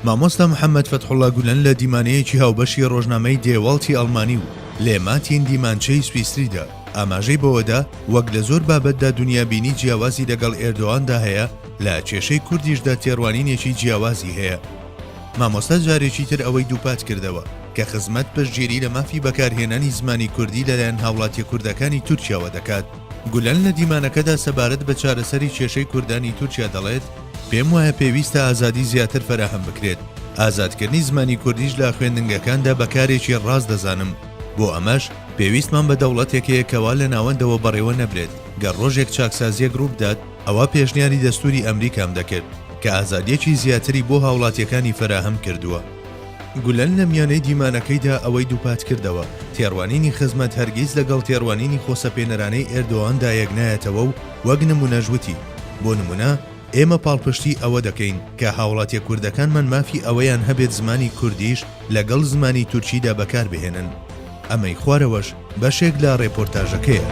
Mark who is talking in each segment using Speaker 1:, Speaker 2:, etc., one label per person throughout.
Speaker 1: مامۆستا محەمەد فەتحوڵا گولەن لە دیمانەیەکی هاوبەشی ڕۆژنامەی دێ واڵتی ئەڵمانی و لێ ماتین دیمانچەی سویسریدا ئاماژەی بەوەدا وەک لە زۆر بابەتدا دونیابینی جیاوازی لەگەڵ ئێردۆغاندا هەیە لە کێشەی کوردیشدا تێڕوانینێکی جیاوازی هەیە. مامۆستا جارێکی تر ئەوەی دووپات کردەوە کە خزمەت پشتگیری لە مافی بەکارهێنانی زمانی کوردی لەلایەن هاوڵاتیە کوردەکانی تورکیاوە دەکات. گولەن لە دیمانەکەدا سەبارەت بە چارەسەری کێشەی کوردانی تورکیا دەڵێت، پێم وایە پێویستە ئازادی زیاتر فەراهەم بکرێت، ئازادکردنی زمانی کوردیش لە خوێندنگەکاندا بە کارێکی ڕاست دەزانم، بۆ ئەمەش پێویستمان بە دەوڵەتێک هەیە کەوا لە ناوەندەوە بەڕێوە نەبرێت، گەر ڕۆژێک چاکسازییەک ڕووبدات ئەوا پێشنیاری دەستووری ئەمریکام دەکرد کە ئازادییەکی زیاتری بۆ هاوڵاتییەکانی فەراهەم کردووە. گولەن لە میانەی دیمانەکەیدا ئەوەی دووپاتکردەوە، تێڕوانینی خزمەت هەرگیز لەگەڵ تێڕوانینی خۆسەپێنەرانەی ئێردۆغاندا یەکنایەتەوە و وەک نموونەش وتی، بۆ نموونە ئێمە پاڵپشتی ئەوە دەکەین کە هاوڵاتیە کوردەکانمان مافی ئەوەیان هەبێت زمانی کوردیش لەگەڵ زمانی تورکیدا بەکاربهێنن. ئەمەی خوارەوەش بەشێک لە ڕێپۆرتاژەکەیە.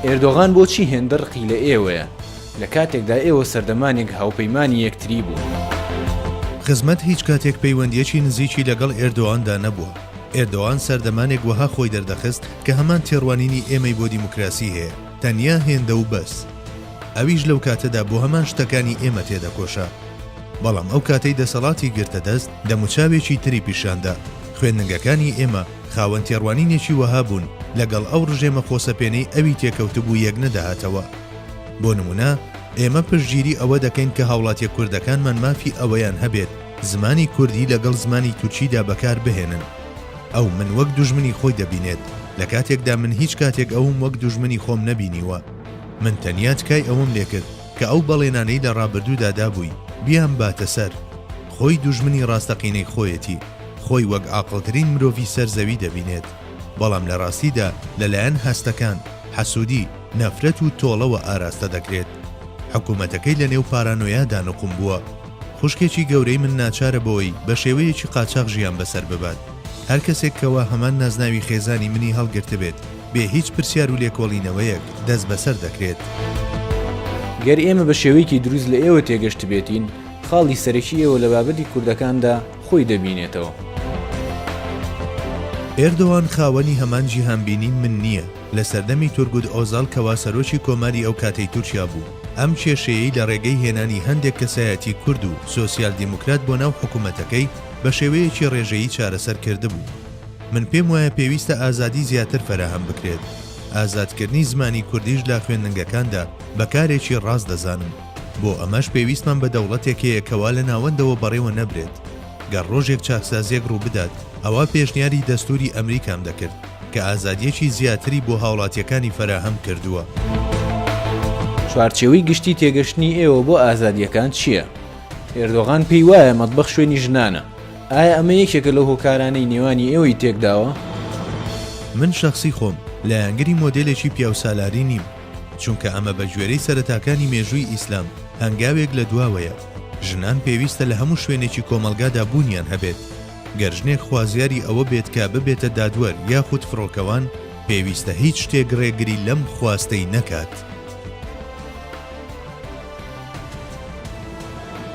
Speaker 2: ئێردۆغان بۆچی هێندە ڕقی لە ئێوەیە؟ لە کاتێکدا ئێوە سەردەمانێک هاوپەیمانی یەکتری بوون.
Speaker 1: خزمەت هیچ کاتێک پەیوەندییەکی نزیکی لەگەڵ ئێردۆغاندا نەبووە. ئێردۆغان سەردەمانێک وەها خۆی دەردەخست کە هەمان تێڕوانینی ئێمەی بۆ دیموکراسی هەیە، تەنیا هێندە و بەس. ئەویش لەو کاتەدا بۆ هەمان شتەکانی ئێمە تێدەکۆشا. بەڵام ئەو کاتەی دەسەڵاتی گرتە دەست، دەموچاوێکی تری پیشاندا. خوێندنگەکانی ئێمە خاوەن تێڕوانینێکی وەها بوون لەگەڵ ئەو ڕژێمە خۆسەپێنەی ئەوی تێکەوتبوو یەکنەدەهاتەوە. بۆ نموونە ئێمە پشتگیری ئەوە دەکەین کە هاوڵاتیە کوردەکانمان مافی ئەوەیان هەبێت زمانی کوردی لەگەڵ زمانی تورکیدا بەکار بهێنن. ئەو من وەک دوژمنی خۆی دەبینێت، لە کاتێکدا من هیچ کاتێک ئەوم وەک دوژمنی خۆم نەبینیوە. من تەنیا تکای ئەوەم لێکرد کە ئەو بەڵێنانەی لە ڕابردوودا دابووی، بیانباتە سەر. خۆی دوژمنی ڕاستەقینەی خۆیەتی. خۆی وەک عاقڵترین مرۆڤی سەر زەوی دەبینێت. بەڵام لە ڕاستیدا لەلایەن هەستەکان، حەسوودی، نەفرەت و تۆڵەوە ئاراستە دەکرێت. حکوومەتەکەی لەنێو پارانۆیادا نوقم بووە. خوشکێکی گەورەی من ناچارە بەوەی بە شێوەیەکی قاچاخ ژیان بەسەر ببات. هەر کەسێک کەوا هەمان نازناوی خێزانی منی هەڵگرتبێت، بێ هیچ پرسیار و لێکۆڵینەوەیەک دەستبەسەر دەکرێت.
Speaker 2: گەر ئێمە بە شێوەیەکی دروست لە ئێوە تێگەشتبێتین، خاڵی سەرەکی ئێوە لە بابەتی کوردەکاندا خۆی دەبینێتەوە.
Speaker 1: ئێردۆغان خاوەنی هەمان جیهانبینی من نییە، لە سەردەمی تورگوت ئۆزال کەوا سەرۆکی کۆماری ئەو کاتەی تورکیا بوو، ئەم کێشەیەی لە ڕێگەی هێنانی هەندێک کەسایەتی کورد و سۆسیال دیموکرات بۆ ناو حکومەتەکەی بە شێوەیەکی ڕێژەیی چارەسەر کردبوو. من پێم وایە پێویستە ئازادی زیاتر فەراهەم بکرێت. ئازادکردنی زمانی کوردیش لە خوێندنگەکاندا بە کارێکی ڕاست دەزانم. بۆ ئەمەش پێویستمان بە دەوڵەتێک هەیە کەوا لە ناوەندەوە بەڕێوە نەبرێت. گەر ڕۆژێک چاکسازیەک ڕووبدات ئەوا پێشنیاری دەستوری ئەمریکام دەکرد کە ئازادیەکی زیاتری بۆ هاوڵاتیەکانی فەراهەم کردووە.
Speaker 2: چوارچێوەی گشتی تێگەشتنی ئێوە بۆ ئازادییەکان چییە؟ ئێردۆغان پێی وایە مەتبەخ شوێنی ژنانە، ئایا ئەمە یەکێکە لەو هۆکارانەی نێوانی ئێوەی تێکداوە؟
Speaker 1: من شەخسی خۆم لایەنگری مۆدێلێکی پیاوسالاری نیم، چونکە ئەمە بە گوێرەی سەرەتاکانی مێژووی ئیسلام هەنگاوێک لە دواوەیە، ژنان پێویستە لە هەموو شوێنێکی کۆمەڵگادا بوونیان هەبێت، گەر ژنێک خوازیاری ئەوە بێت کە ببێتە دادوەر یاخود فڕۆکەوان، پێویستە هیچ شتێک ڕێگری لەم خواستەی نەکات.